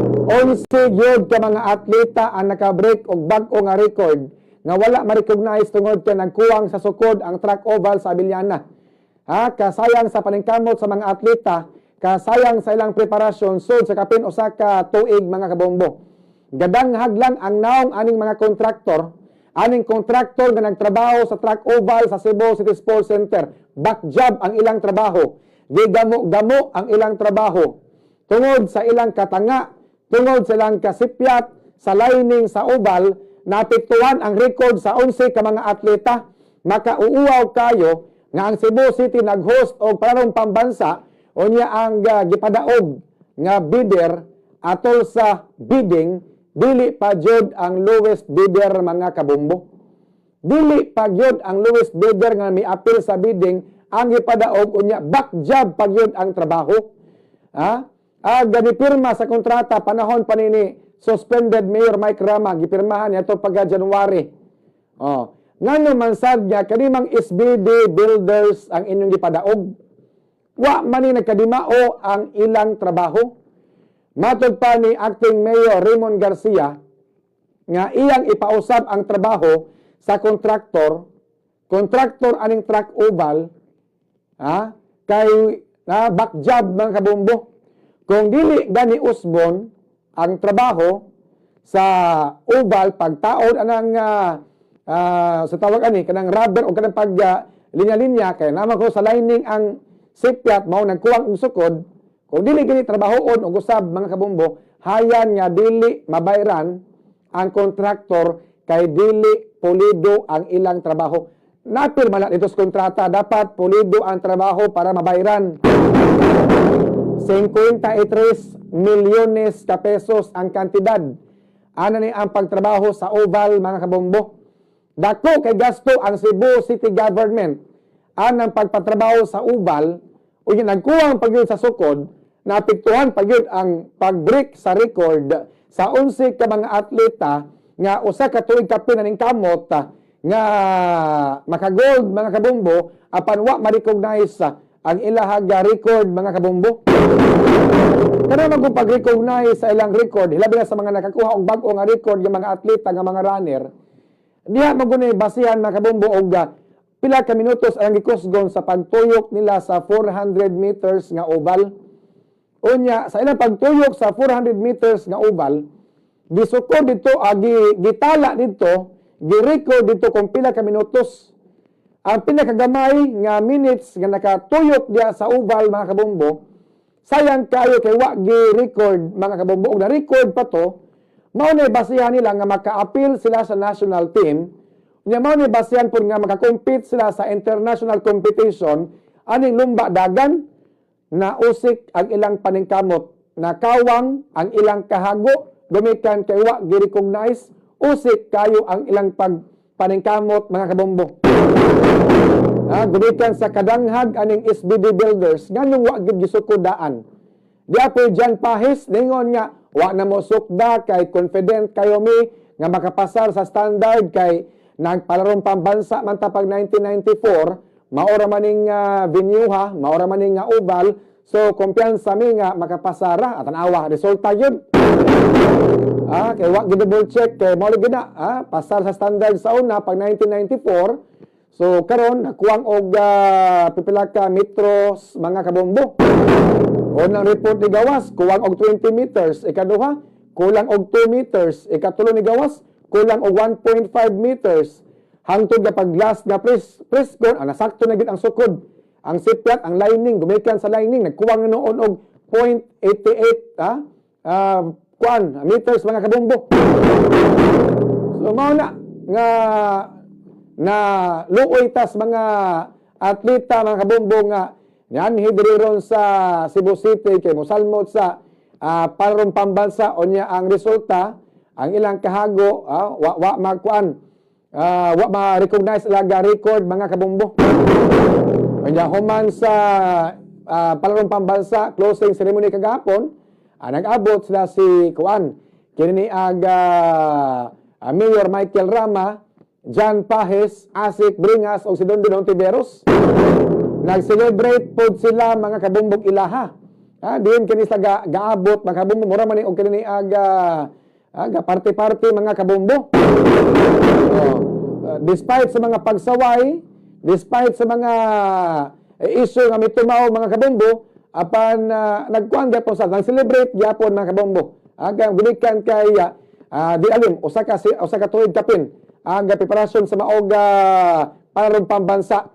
11 gyud ka mga atleta ang naka-break og bag-o nga record nga wala ma-recognize tungod kay nagkuwang sa sukod ang track oval sa Abellana. Ha, kasayang sa paningkamot sa mga atleta, kasayang sa ilang preparasyon sud sa kapin 1 ka tuig, mga kabombo. Gadanghag lang ang naong aning mga kontraktor, aning kontraktor nga nagtrabaho sa track oval sa Cebu City Sports Center. Back job ang ilang trabaho. Gigamo-gamo ang ilang trabaho. Tungod sa ilang katanga, tungod sa ilang kasipyat sa lining sa oval, naapektuhan ang record sa 11 ka mga atleta. Makauuaw kayo nga ang Cebu City nag-host og palarong pambansa, unya ang gipadaog nga bidder atol sa bidding, dili pa jud ang lowest bidder, mga kabombo. Dili pa gyud ang lowest bidder nga mi-appeal sa bidding ang gipadaog, unya back job pa gyud ang trabaho. Ha? Ah, gani pirma sa kontrata panahon pa nini suspended Mayor Mike Rama, gipirmahan niya to pagka January. Oh. Ngano man sad nga kanimang SBD Builders ang inyong gipadaog? Wa man ni nagkadimao ang ilang trabaho. Matod pa ni Acting Mayor Raymond Garcia nga iyang ipausab ang trabaho sa kontraktor, kontraktor aning track oval, ha, kay na back job, mga kabombo. Kung dili gani usbon ang trabaho sa oval, pagtaod anang sa tawag ani kanang rubber o kanang pag linya-linya, kay naman ko sa lining ang sipyat, mao nagkuwang og sukod. Kung dili gani trabahoon og usab, mga kabombo, hayan nga dili mabayran ang kontraktor kay dili pulido ang ilang trabaho. Napirma na dito sa kontrata, dapat pulido ang trabaho para mabayran. 53 milyones ka pesos ang kantidad. Ana ni ang pagtrabaho sa oval, mga kabombo. Dako kay gasto ang Cebu City Government anang pagpatrabaho sa oval, ug nagkuwang pa gyud sa sukod, naapektuhan pa gyud ang pag-break sa record sa 11 ka mga atleta nga 1 ka tuig kapin na kamot nga maka-gold, mga kabombo, apan wa ma-recognize ang ilahag record, mga kabombo. Kana man kung pag-recognize sa ilang record, hilabi na sa mga nakakuha og bag-o nga record nga mga atleta, nga mga runner, diha man gud basihan, mga kabombo, og pila ka minutos ang gikusgon sa pagtuyok nila sa 400 meters nga oval. Unya, sa ilang pagtuyok sa 400 meters nga oval, gisukod dito, gitala dito, gi-record dito kung pila ka minutos. Ang pinakagamay nga minutes nga nakatuyok diya sa oval, mga kabombo, sayang kayo kay wa gi-record, mga kabombo. Og na-record pa to, mao na basihan nila nga maka-appeal sila sa national team. Unya mao ni basihan pud nga maka-compete sila sa international competition aning lumba dagan. Na usik ang ilang paningkamot, nakawang ang ilang kahago gumikan kay wa gi-recognize. Usik kayo ang ilang pagpaningkamot, mga kabombo. Ah, gumikan sa kadanghag aning SBD Builders, nganong wa gid gisukudaan? Diapoy John Pahis ningon nga wa na mo sukda kay confident kayo mi nga makapasar sa standard kay nagpalarong pambansa man ta pag 1994, maora maning venue ha, maora maning nga oval, so kumpiyansa mi nga makapasara. At tan-awa resulta yun. Ah, kay wa gid double check kay mao lagi na, pasar sa standard sa una pag 1994. So karon nakuwang og pipila ka metros, mga kabombo. Unang report ni gawas, kuwang og 20 meters. Ikaduha, kulang og 2 meters. Ikatulo ni gawas, kulang og 1.5 meters. Hangtod nga pag last nga press con, nasakto na gid ang sukod. Ang sipyat, ang lining, gumikan sa lining, nagkuwang na noon og 0.88 kuan meters, mga kabombo. So mao na nga na luoy tas mga atleta, mga kabombo, nga nianhi diri ron sa Cebu City kay mosalmot sa palarong pambansa, unya ang resulta, ang ilang kahago, wa wa magkuan, wa ma-recognize laga record, mga kabombo. Unya human sa palarong pambansa closing ceremony kagahapon, nag-abot sila si kuan kini ni ag Mayor Michael Rama, John Pages, Asik Bringas o si Dondon Hontiveros. Nag-celebrate pod sila, mga kabumbog, ilaha. Diin kini sa gaabot, mga kabombo, mura man ni og kini aga aga parte-parte, mga kabombo. Oh, despite sa mga pagsaway, despite sa mga issue nga mitumaw, mga kabombo, apan nagkuan gyapon sa nang celebrate gyapon, mga kabombo. Aga gumikan kay di alim usa ka tuig kapin ang preparasyon sa maog palarong pambansa.